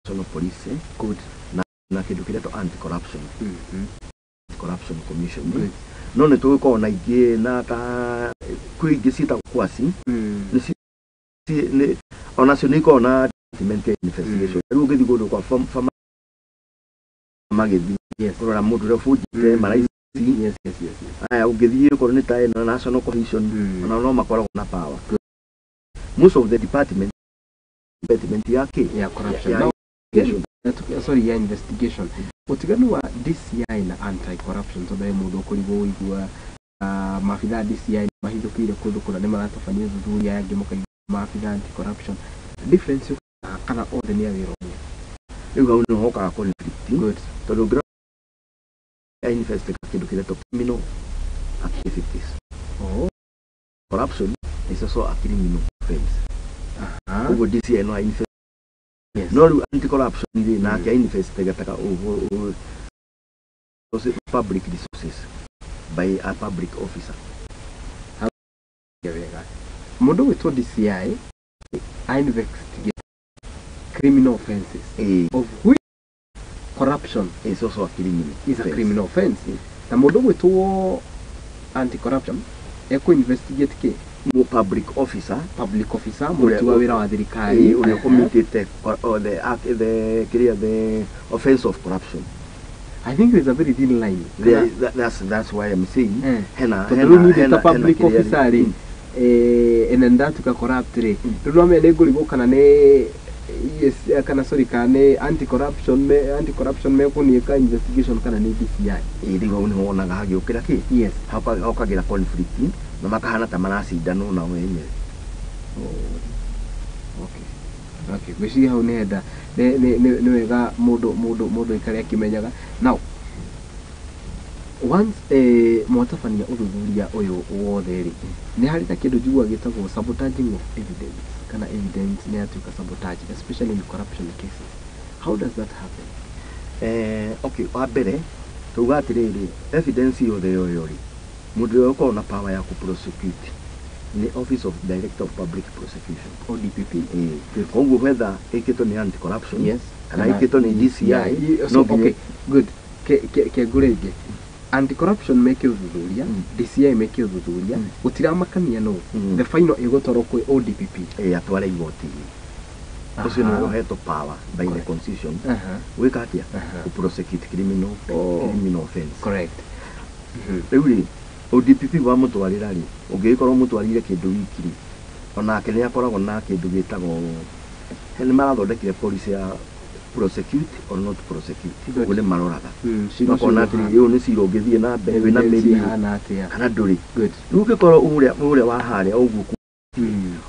National Police. Good. Na kĩndũ kĩretwo anti corruption corruption commission. Good. No nĩ tũgĩkorwo na ingĩ na ta kwĩ ingĩ ciĩtagwo kwasi nĩ onacio nĩ ikoragwo na department ya investigation. Rĩu ũngĩthiĩ kũndũ kwa magĩthiĩ kũrora mũndũ ũrĩa ũbunjĩte maraici. Yes. Aya, ũngĩthiĩ okorwo nĩ ta ĩno National Cohesion, ona no makoragwo na power. Most of the department ya kĩ ya corruption ya Now, investigation. Sorry, ya investigation. Ũtiganu wa DCI na anti corruption, tondũ he mũndũ ũkũrigwo ũigua maabitha a DCI mahithũkĩire kũndũ kũna nĩ maratabania ũthuthuria, aya angĩ mũkaigua maabitha anti corruption. Difference yũkaga kana othe nĩ a wĩra ũmwe? Rĩu hau nĩho hokaga conflict. Good. Tondũ ũngĩrora investigate kĩndũ kĩretwo criminal activities. Oh. Corruption is also a criminal offense. Aha. Ũguo DCI no invest no rĩu anti corruption rĩ nake investigaga public resources by a public officer. Wega, mũndũ gwĩtwo DCI a investigate criminal offenses, of which corruption is also a criminal is a offense. Criminal offense. Na mũndũ gwĩtwo anti corruption ekũ investigate kĩ? Public officer. Public officer, Ũrĩa- mũruti wa wĩra wa thirikari. Ũrĩa committed the act, the kĩrĩa, the offense of corruption. I think there's a very thin line. That's why I'm saying hena tondũ hena rĩu niĩ ndĩ hena ta public hena kĩrĩa officer rĩ, ena ndatuĩka corrupt rĩ, rĩu no menya nĩ ngũrigwo kana nĩ, yes, kana sorry, kana nĩ anti corruption anti corruption mekũniĩka investigation kana nĩ DCI. Ĩ, rĩu hau nĩho wonaga hagĩũkĩra kĩ hokagĩra conflict na makahana ta maracindanwo nao enyewe. Okay, ngwĩciria hau nĩ henda nĩ wega mũndũ aikare akĩmenyaga. Now once mwatabania ũthuthuria ũyũ wothe rĩ, nĩ harĩ na kĩndũ njiguaga gĩtagwo sabotaging of evidence, kana evidence nĩ yatuĩka sabotage, especially in corruption cases. How does that happen? Okay, wa mbere tuga atĩrĩrĩ, evidence yothe yoyo rĩ, mũndũ ũrĩa ũkoragwo na power ya kũ prosecute nĩ Office of Director of Public Prosecution. ODPP. Koguo whether ĩkĩtwo nĩ anti corruption kana ĩkĩtwo nĩ DCI, So, no nginya okay, good. Ke ngũrĩ ĩngĩ, anti corruption meke ũthuthuria, DCI meke ũthuthuria, gũtiramakania no the final ĩgũtwarwo kwĩ ODPP. Atware igoti-inĩ. Ũcio nĩwe ũhetwo power by the Correct. constitution gwĩka atĩa? Kũ prosecute criminal criminal offense. Correct. Rĩu rĩ, ODPP wamũtwarĩra rĩ, ũngĩgĩkorwo mũtwarire kĩndũ wiki rĩ, onake nĩ akoragwo na kĩndũ gĩtagwo nĩ marathondekire policy ya prosecute or not prosecute. Good. Ũguo nĩ maroraga Cira ũcio makona atĩrĩrĩ, ũyũ nĩ cira ũngĩthiĩ na mbere wĩna evidence mĩri ĩhana atĩa? Kana ndũrĩ. Good. Rĩu ũngĩkorwo ũrĩa wa harĩa ũguo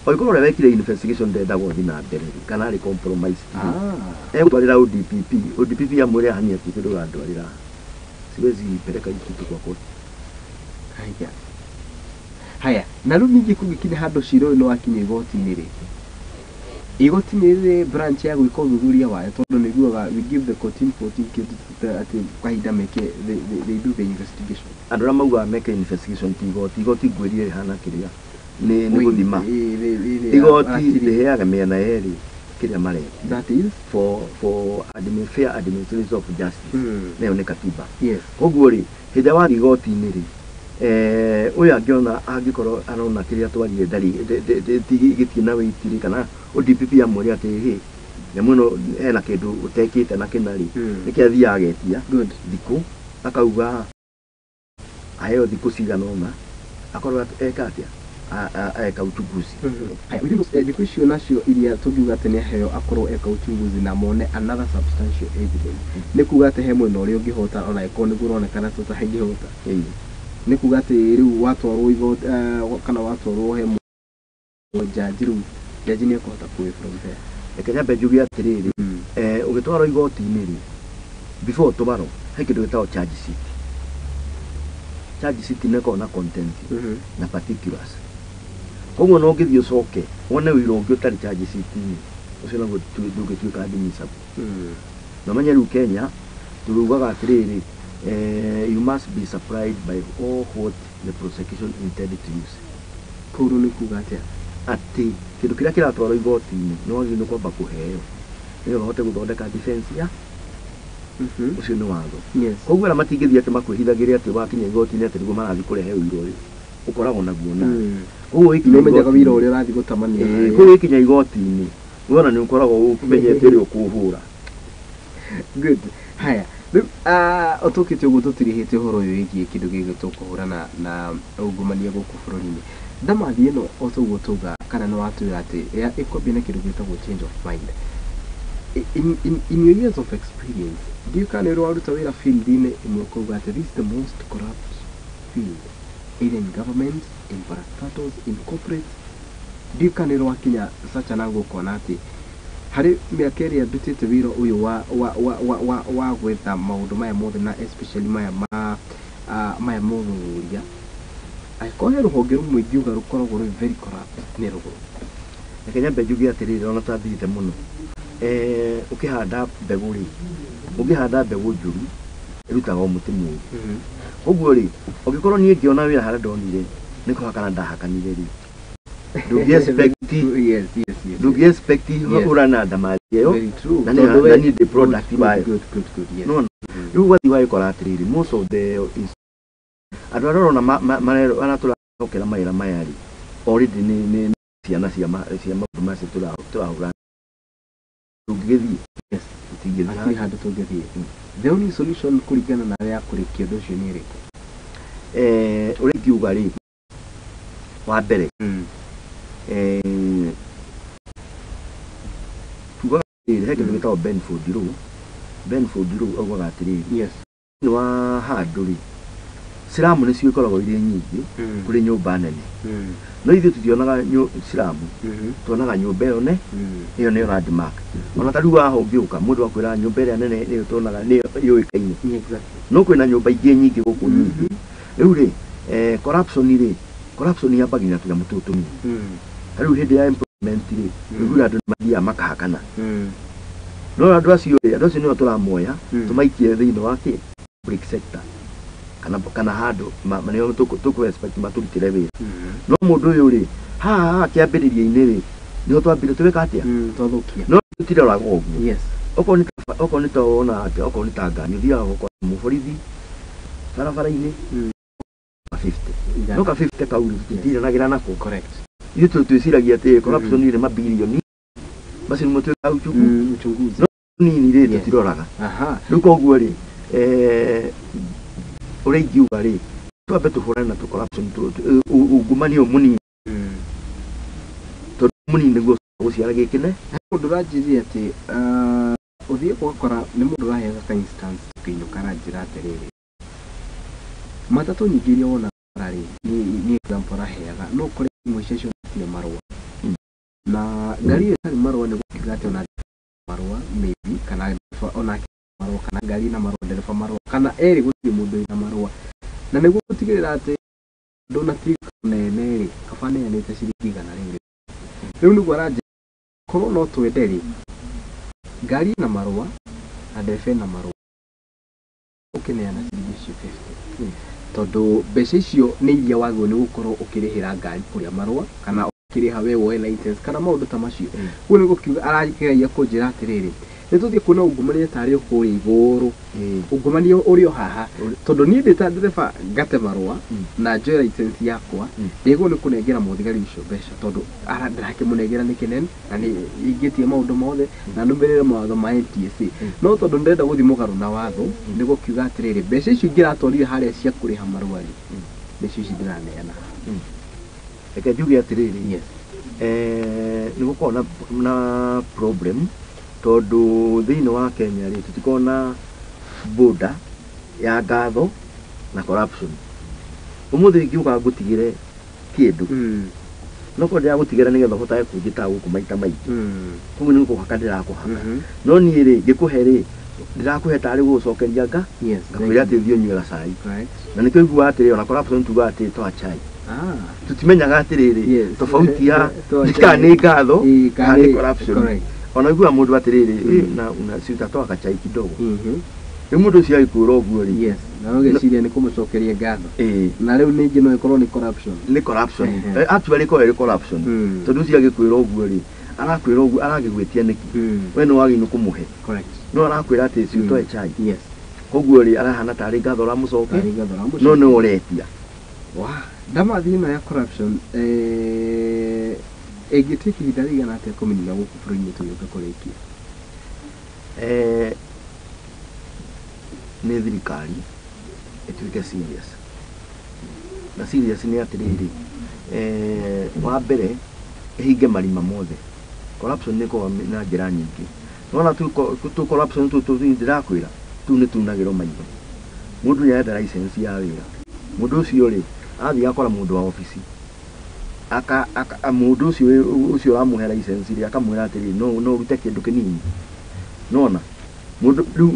angĩkorwo ũrĩa wekire investigation ndendagwo ũthiĩ na mbere rĩ, kana arĩ compromise rĩ, egũtwarĩra ODPP. ODPP amwĩre hani ati kĩndũ ũrandwarĩra, siwezi peleka hii kitu kwa court. Haya, haya, na rĩu ningĩ kũngĩkinya handũ cira ũyũ nĩ wakinya igoti-inĩ rĩ, igoti nĩ rĩrĩ branch ya gwĩka ũthuthuria wayo, tondũ nĩ iguaga we give the court 14 kĩndũ atĩ kahinda meke they do the investigation. Andũ arĩa maugaga meke investigation ti igoti. Igoti ngwĩrire rĩhana kĩrĩa nĩ gũthima. Igoti rĩheaga mĩena yerĩ kĩrĩa mareka. That is For fair administration of justice. Nayo nĩ katiba. Koguo rĩ, hĩndĩ ĩrĩa wathiĩ igoti-inĩ rĩ, ũyũ angĩona angĩkorwo arona kĩrĩa twarire ndarĩ gĩtirĩ na weight rĩ, kana ODPP amwĩre atĩ hĩ nyamũ ĩno hena kĩndũ ũtekĩte na kĩna rĩ, nĩkĩo athiaga agetia thikũ, akauga aheo thikũ cigana ũna akorwo eka atĩa, eka uchunguzi. Haya, within those, thikũ icio nacio iria tũngiuga atĩ nĩ aheo akorwo eka uchunguzi na mone another substantial evidence, nĩ kuga atĩ he mwena ũrĩa ũngĩhota ona ĩkorwo nĩguo ũronekana tũtangĩhota? Nĩ kuga atĩ rĩu watwarwo igoti, kana watwarwo he jaji, rĩu jaji nĩ ekũhota kũĩ from there? Reke nyambe njuge atĩrĩrĩ, ũgĩtwarwo igoti-inĩ rĩ, before ũtwarwo he kĩndũ gĩtagwo charge sheet. Charge sheet nĩ ĩkoragwo na content na particulars. Koguo no ũngĩthiĩ ũcoke wone wĩira ũngĩ ũtarĩ charge sheet-inĩ, ũcio naguo ndũngĩtuĩka admissible. Na ũmenye rĩu Kenya tũrugaga atĩrĩrĩ, you must be supplied by all what the prosecution intended to use. Kũu rĩu nĩ kuga atĩa? Atĩ kĩndũ kĩrĩa kĩratwarwo igoti-inĩ nĩ wagĩrĩirwo nĩ kwamba kũheo nĩgetha ũhote gũthondeka defense ya ũcio nĩ watho. Koguo arĩa matingĩthiĩ atĩ makwĩhithagĩre atĩ wakinya igoti-inĩ atĩ nĩguo marathiĩ kũrehe ũira ũyũ ũkoragwo naguo nawe. Koguo Nĩ ũgĩkinya ũmenyaga wĩra igoti-inĩ, ũrĩa ũrathiĩ gũtamania harĩa. koguo ũgĩkinya igoti-inĩ wona nĩ ũkoragwo ũmenyete ũrĩa ũkũhũra. Good. Haya, rĩu ũtũkĩte ũguo tũtirihĩte ũhoro ũyũ wĩgiĩ kĩndũ gĩgwĩtwo kũhũrana na ungumania gũkũ bũrũri-inĩ. Ndamathi ĩno o ta ũguo tauga kana nĩ watwĩra atĩ ĩkwambia na kĩndũ gĩtagwo change of mind. In your years of experience, ndiũĩ kana nĩ ũrĩ waruta wĩra field-inĩ ĩmwe ũkauga atĩ this is the most corrupt field, either in government, in parastatals, in corporate. Ndiũĩ kana nĩ ũrĩ wakinya such an angle ũkona atĩ harĩ mĩaka ĩrĩa ndutĩte wĩra ũyũ wa gwetha maũndũ maya mothe na especially maya ma maya ma ũthuthuria, angĩkorwo he rũhonge rũmwe ingiuga rũkoragwo rwĩ very corrupt nĩ rũrũ. Reke nyambe njuge atĩrĩrĩ, ona tathiĩte mũno, ũkĩhanda mbegũ rĩ, ũngĩhanda mbegũ njũru ĩrutaga o mũtĩ mũũru. Koguo rĩ, ũngĩkorwo niĩ ngĩona wĩra harĩa ndonire nĩ kũhakana ndahakanire rĩ, ndũngĩ expect Yes. ndũngĩ expect hũrana ndamathi ĩyo Very true. na Tondũ we- na niĩ ndĩ product good, wayo. Good, good, good, yes. Nĩwona? Rĩu ũgathiĩ ũgagĩkora atĩrĩrĩ, most of the andũ arĩa ũrona arĩa tũrahokera mawĩra maya rĩ, already nĩ ciana cia maũndũ macio tũrahũra. Tũngĩgĩthiĩ? Yes. Tũtingĩthiĩ. Hatirĩ handũ tũngĩthiĩ. The only solution kũringana na ya kũrĩkia ũndũ ũcio nĩ ĩrĩkũ? Ũrĩa ingiuga rĩ, wa mbere, tugaga atĩrĩrĩ, he kĩndũ gĩtagwo Benford Law. Benford Law augaga atĩrĩrĩ, thĩinĩ wa handũ rĩ, slum nĩcio ikoragwo irĩ nyingĩ kũrĩ nyũmba nene. No ithuĩ tũtionaga slum, tuonaga nyũmba ĩyo ne ĩyo nĩyo landmark. Ona ta rĩu haha ũngĩũka mũndũ akwĩra nyũmba ĩrĩa nene nĩyo tuonaga nĩyo yũĩkaine. No kwĩna nyũmba ingĩ nyingĩ gũkũ nyingĩ. Rĩu rĩ, corruption rĩ, corruption yambagia na tũnyamũ tũtũ tũnini. Ta rĩu hĩndĩ ya employment rĩ, ũiguaga andũ nĩmathiaga makahakana. No andũ acio rĩ, andũ acio nĩo tũramoya tũmaikie thĩinĩ wa kĩ public sector kana handũ nĩo tũkũ expect matũrutĩre wĩra. No mũndũ ũyũ rĩ, haha haha kĩambĩrĩria-inĩ rĩ, nĩho twambire twĩka atĩa? Twathũkia. No tũtiroraga ũguo. Yes. Okorwo nĩ ta wona atĩa, okorwo nĩ ta ngari, ũthiaga gũkora mũborithi barabara-inĩ ka 50. No ka 50 kau rĩ, tũtitindanagĩra nako. Correct. Ithuĩ twĩciragia atĩ corruption ĩrĩ mabirioni macio nĩmo twĩkaga Uchunguzi. No nini rĩ, tũtiroraga. Rĩu koguo rĩ, ũrĩa ingiuga rĩ, twambe tũhũrane na corruption, ungumania ũyũ mũnini, tondũ mũnini nĩguo gũciara gĩkĩne. Mũndũ ũranjĩrire atĩ ũthiĩ ũgakora nĩ mũndũ ũraheaga ka instance tũkĩinũka aranjĩra atĩrĩrĩ, matatũ nyingĩ iria wonaga rĩ, nĩ example araheaga, no ũkore imwe ciacio citirĩ marũa. Na ngari ĩyo ĩtarĩ marũa nĩ gũkiuga atĩ ona marũa maybe, kana ndereba onake marũa, kana ngari ĩna marũa, ndereba marũa, kana erĩ gũtirĩ mũndũ wĩna marũa. Na nĩguo gũtigĩrĩra atĩ ndũnatuĩka nene rĩ, kaba neanĩte ciringi igana rĩu rĩ. Rĩu nĩguo aranjĩra korwo no twende rĩ, ngari ĩna marũa na ndereba ĩna marũa, ũkĩneana ciringi icio 50. Tondũ mbeca icio nĩ iria wagĩrĩirwo nĩ gũkorwo ũkĩrĩhĩra ngari kũrĩa marũa, kana ũkĩrĩha we woe license, kana maũndũ ta macio. Koguo nĩ gũkiuga arageria kũnjĩra atĩrĩrĩ, nĩ tũthiĩ kuona ungumania tarĩ o kũrĩa igũrũ, ungumania ũrĩ o haha, tondũ niĩ ndĩ ta ndereba ngate marũa na njoe license yakwa, ndĩagĩrĩirwo nĩ kũnengera mũthigari ũcio mbeca, tondũ ndĩrakĩmũnengera nĩ kĩnene na nĩ ingĩtie maũndũ mothe na nũmĩrĩre mawatho ma NTSA. No tondũ ndĩrenda gũthiĩ mũgarũ na watho, nĩ gũkiuga atĩrĩrĩ, mbeca icio ingĩratwarire harĩa cia kũrĩha marũa rĩ, nĩcio ici ndĩraneana. Reke njuge atĩrĩrĩ, nĩ gũkoragwo na problem tondũ thĩinĩ wa Kenya rĩ, tũtikoragwo na border ya ngatho na corruption. Ũmũthĩ ingĩũka ngũtigĩre kĩndũ, No korwo ndĩragũtigĩra nĩgetha ũhotage kũnjĩtaga gũkũ maita maingĩ. Koguo nĩ gũkũhaka ndĩrakũhaka. No niĩ rĩ, ngĩkũhe rĩ, ndĩrakũhe tarĩ gũgũcokeria nga. Yes. Ngakwĩra atĩ thiĩ ũnyue gacai. Correct. Na nĩkĩo ũiguaga atĩrĩ, ona corruption tugaga atĩ toa chai. Ah. Tũtimenyaga atĩrĩrĩ, Yes. tofauti ya Toa kana chai. nĩ ngatho Ĩĩ, kana nĩ kana nĩ- corruption. correct. Ona ũiguaga mũndũ atĩrĩrĩ, "Ĩ, na una si utatoa kachai kidogo." Rĩu mũndũ ũcio agĩkwĩra ũguo rĩ, Yes. Na ũgeciria nĩ kũmũcokeria ngatho. Ĩĩ. Na rĩu ningĩ no ĩkorwo nĩ corruption. Nĩ corruption. Ehe. Actually ĩkoragwo ĩrĩ corruption. Tondũ ũcio agĩkwĩra ũguo rĩ, arakwĩra ũguo aragĩgwĩtia nĩkĩ? We nĩ wagĩrĩirwo nĩ kũmũhe. Correct. No arakwĩra atĩ si utoe chai. Yes. Koguo rĩ, arahana tarĩ ngatho ũramũcokia, Tarĩ ngatho ũramũcokia. no nĩ ũretia. Wa, ndamathi ĩno ya corruption ĩngĩtuĩka ihinda rĩigana atĩa kũmĩnina gũkũ bũrũri-inĩ tũgĩũka kũrĩkia? Nĩ thirikari ĩtuĩke serious. Na serious nĩ atĩrĩrĩ, wa mbere ĩhinge marima mothe. Corruption nĩ ĩkoragwo na njĩra nyingĩ. Nĩwona tũ corruption tũtũ ndĩrakwĩra, tũu nĩ tunagĩrwo maitho. Mũndũ nĩ arenda license ya wĩra. Mũndũ ũcio rĩ, athiĩ akora mũndũ wa obici. Mũndũ ũcio ũramũhe license rĩ, akamwĩra atĩrĩrĩ, no ũrute kĩndũ kĩnini. Nĩwona? Mũndũ rĩu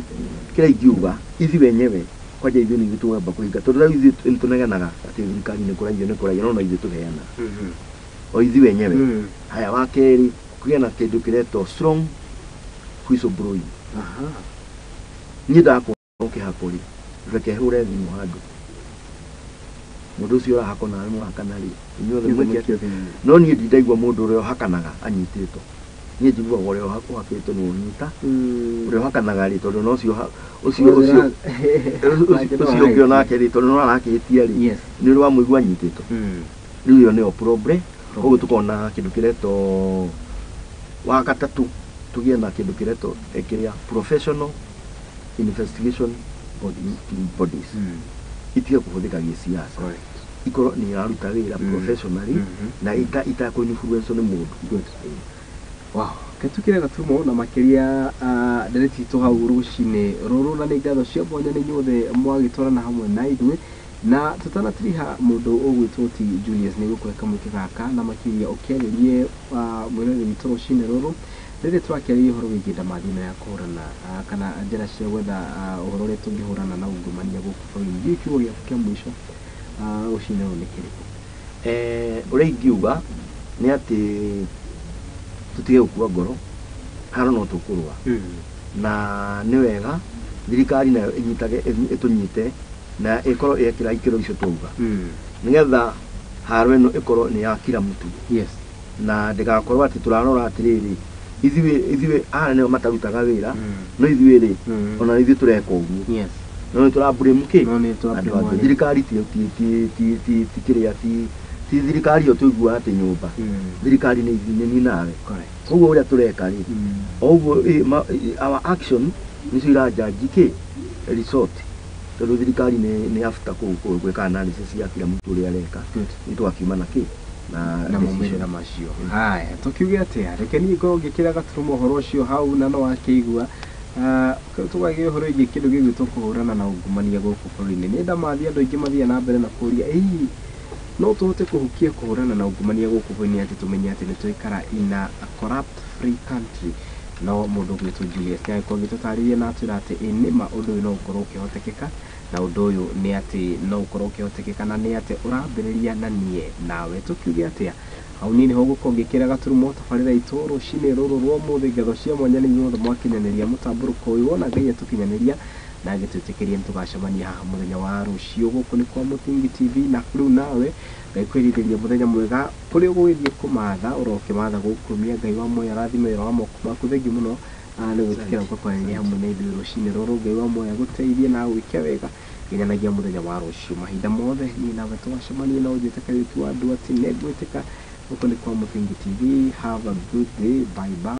kĩrĩa ingiuga, ithuĩ wenyewe kwanja ithuĩ nĩ ithuĩ tũkwamba kũhinga, tondũ rĩu ithuĩ nĩ tũnegenaga atĩ thirikari nĩ kũraiyo nĩ kũraiyo, no no ithuĩ tũheanaga. O ithuĩ wenyewe. Haya, wa kerĩ, kũgĩe na kĩndũ kĩretwo strong whistleblowing. Niĩ ndakorwo ũkĩhakwo rĩ, reke hũre thimũ handũ. Mũndũ ũcio ũrahakwo nawe mũhakana rĩ, inyuothe mwĩke atĩa? No niĩ ndindaigua mũndũ ũrĩa ũhakanaga anyitĩtwo. Niĩ njiguaga ũrĩa ũhakĩtwo nĩ ũnyita. Ũrĩa ũhakanaga rĩ, tondũ no ũcio ũcio ũcio ũcio ũngĩ onake rĩ, tondũ no arakĩhĩtia rĩ, Yes. nĩ ũrĩ wamũigua anyitĩtwo. Rĩu ĩyo nĩyo problem. Koguo tũkona kĩndũ kĩretwo wa gatatũ, tũgĩe na kĩndũ kĩretwo kĩrĩa professional investigation bodies. Itige kũhũthĩka gĩsiasa. Correct. Ikorwo nĩ iraruta wĩra professionally na itakũ influence nĩ mũndũ. Good. Wow. Ketukire gatumo na makĩria ndereti itũ hau rũcinĩ rũrũ, na nĩ ngatho cia mwanya nĩ inyuothe mwagĩtwarana hamwe na ithuĩ. Na tũtanatiriha mũndũ ũgwĩtwo ti Julius nĩ gũkũhe kamweke gaka na makĩria ũkĩarĩrie mwĩroreri witũ rũcinĩ rũrũ rĩrĩ tũrakĩarĩria ũhoro wĩgiĩ ndamathi ĩno ya kũhũrana kana njĩra cia gwetha ũhoro ũrĩa tũngĩhũrana na ungumania gũkũ bũrũri-inĩ. Ndiũĩ kiugo gĩaku kĩa mũico rũcinĩ rũrũ nĩ kĩrĩkũ? Ũrĩa ingiuga nĩ atĩ tũtige gũkua ngoro, haro no tũkũrũa. Na nĩ wega thirikari nayo ĩnyitage, ĩtũnyite na ĩkorwo ĩkĩra ikĩro icio twauga. Nĩgetha haro ĩno ĩkorwo nĩ ya kila mtu. Yes. Na ndĩgakorwo atĩ tũrarora atĩrĩrĩ, ithuĩ aya nĩo matarutaga wĩra, no ithuĩ rĩ, ona ithuĩ tũreka ũguo. Yes. No nĩ tũra blame kĩ? No nĩ tũra Andũ blame angĩ. arĩa. Thirikari ti kĩrĩa, ti thirikari ĩyo tũiguaga atĩ nyũmba. Thirikari nĩ ithuĩ, nĩ niĩ nawe. Correct. Koguo ũrĩa tũreka rĩ, o ũguo, our action nĩcio irajaji kĩ? Result. Tondũ thirikari nĩ after gwĩka analysis ya kila mtu ũrĩa areka. Good. Nĩ tũgakiuma na kĩ? Na Na decision. maumĩrĩra macio. Haya, tũkiuge atĩa? Reke niĩ ngorwo ngĩkĩra gaturumo ũhoro ũcio hau na no wakĩigua. Tũkagia ũhoro wĩgiĩ kĩndũ gĩgwĩtwo kũhũrana na ungumania gũkũ bũrũri-inĩ. Nĩ ndamathi andũ aingĩ mathiaga na mbere na kũũria, ĩ no tũhote kũhukia kũhũrana na ungumania gũkũ bũrũri-inĩ atĩ tũmenye atĩ nĩ twaikara in a corrupt free country. No mũndũ ũgwĩtwo Julius nĩ agĩkorwo agĩtũtarĩria na atwĩra atĩ ĩ nĩma ũndũ ũyũ no ũkorwo ũkĩhotekeka, na ũndũ ũyũ nĩ atĩ no ũkorwo ũkĩhotekeka na nĩ atĩ ũrambĩrĩria na niĩ nawe. Tũkiuge atĩa? Hau niĩ nĩho ngũkorwo ngĩkĩra gaturumo tabarĩra itũ rũcinĩ rũrũ rwa ũmũthĩ. Ngatho cia mwanya nĩ inyuothe mwakinyanĩria mũtambũrũko ũyũ, wona Ngai atũkinyanĩria na agĩtwĩtĩkĩria nĩ tũgacemania haha mũthenya wa rũciũ gũkũ nĩ kwa Mũthingi TV. Na rĩu nawe Ngai kwĩrirĩria mũthenya mwega kũrĩa ũgũgĩthiĩ kũmatha ũrokĩmatha gũkumia. Ngai wa muoyo arathime wĩra wa moko maku. Thengiũ mũno nĩ gwĩtĩkĩra gũka kwaranĩria hamwe na ithuĩ rũcinĩ rũrũ. Ngai wa muoyo agũteithie na agwĩke wega nginyanagia mũthenya wa rũciũ. Mahinda mothe niĩ nawe tũgacemania na ũnjĩte Kariũki wa andũ atĩ nĩngwĩtĩka. Gũkũ nĩ kwa Mũthingi TV. Have a good day. Bye bye.